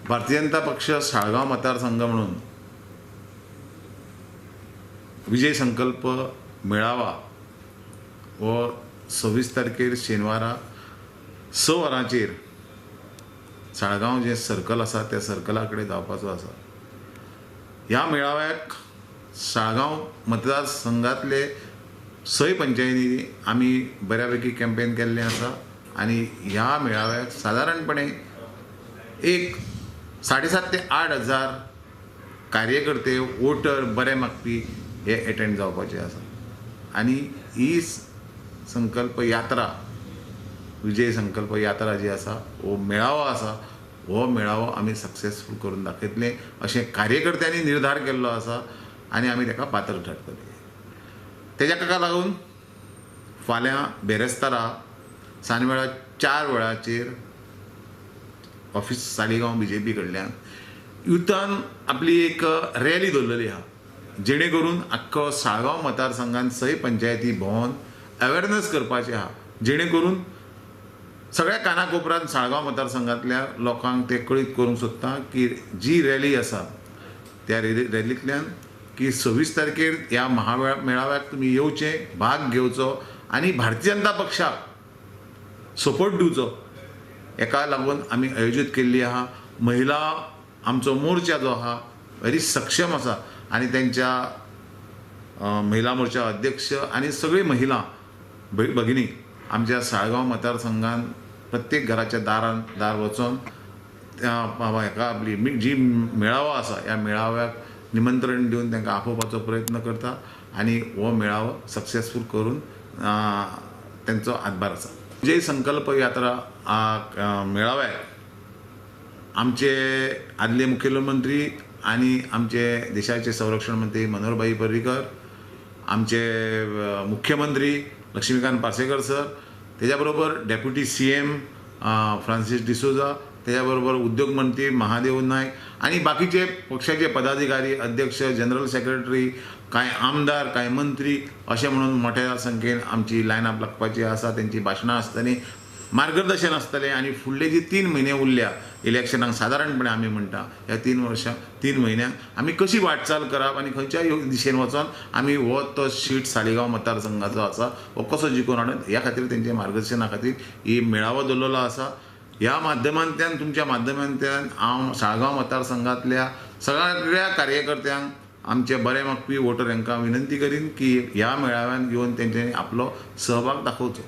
भारतीय जनता पक्ष साळगांव मतदारसंघ म्हणून विजय संकल्प मेळावा हो 26 तारखेर शेनवारा 6 वरांचेर साळगांव जे सर्कल आसा त्या सर्कला कडेन जावपाचो आसा. ह्या मेळाव्याक साळगांव मतदारसंघातले 6 पंचायतींनी आमी बऱ्यापैकी कॅम्पेन केल्लें आसा आनी ह्या मेळाव्याक सादारणपणे एक 7,500 ते 8,000 कार्यकर्ते वोटर बरे मागपी हे एटेंड जावपाचे आसा. आनी ही संकल्प यात्रा, विजय संकल्प यात्रा जी आसा, हो मेळावो आसा, हो मेळावो आमी सक्सेसफूल करून दाखयतले अशें कार्यकर्त्यांनी निर्धार केल्लो आसा आनी आमी ताका पात्र थारतले. तेज्या ताका लागून फाल्यां बेरेस्तारा सांजवेळा 4 वरांचेर ऑफिस सालिगांव बीजेपी कडल्यान युथान आपली एक रॅली दवरलेली आहा, जेणे करून आख्खो साळगांव मतदारसंघान 6 पंचायती भोंवन अवेरनस करपाचें आहा, जेणे करून सगळ्या कानाकोपऱ्यान साळगांव मतदारसंघांतल्या लोकांक ते कळीत करूंक सोदता की जी रॅली आसा त्या रॅलींतल्यान की 26 तारखेर ह्या महामेळाव्याक तुमी येवचें, भाग घेवचो आनी भारतीय जनता पक्षाक सपोर्ट दिवचो. हेका लागून आमी आयोजीत केल्ली आहा. महिला आमचो मोर्चा जो आहा व्हेरी सक्षम आसा आनी तेंच्या महिला मोर्चा अध्यक्ष आनी सगळी महिला भगिनी आमच्या साळगांव मतदारसंघान प्रत्येक घराच्या दारान दार वचोन हेका आपली जी मेळावो आसा ह्या मेळाव्याक निमंत्रण दिवन तांकां आपोवपाचो प्रयत्न करता आनी हो मेळावो सक्सेसफूल करून तेंचो हातभार आसा. विजय संकल्प यात्रा मेळाव्याक आमचे आदले मुखेलमंत्री आनी आमचे देशाचे संरक्षण मंत्री मनोहरभाई पर्रीकर, आमचे मुख्यमंत्री लक्ष्मीकांत पार्सेकर सर, तेज्या बरोबर डेप्युटी CM Francis D'Souza, तेज्या बरोबर उद्योग मंत्री महादेव नायक आनी बाकीचे पक्षाचे पदाधिकारी, अध्यक्ष, जनरल सेक्रेटरी, कांय आमदार, कांय मंत्री अशें म्हणून मोठ्या संख्येन आमची लायनअप लागपाची आसा. तेंची भाशणां आसतलीं, मार्गदर्शन आसतलें आनी फुडले जी 3 म्हयने उरल्या इलेक्शनाक सादारणपणे आमी म्हणटा ह्या 3 म्हयन्यांक आमी कशी वाटचाल करप आनी खंयच्या दिशेन वचोन आमी हो तो सीट सालिगांव मतदारसंघाचो आसा हो कसो जिखून हाडून ह्या खातीर तेंच्या मार्गदर्शना खातीर ही मेळावो दवरलेलो आसा. ह्या माध्यमांतल्यान, तुमच्या माध्यमांतल्यान हांव साळगांव मतदारसंघांतल्या सगळ्या कार्यकर्त्यांक, आमचे बरे मागपी वोटर हांकां विनंती करीन की ह्या मेळाव्यान येवन तेंच्यांनी आपलो सहभाग दाखोवचो.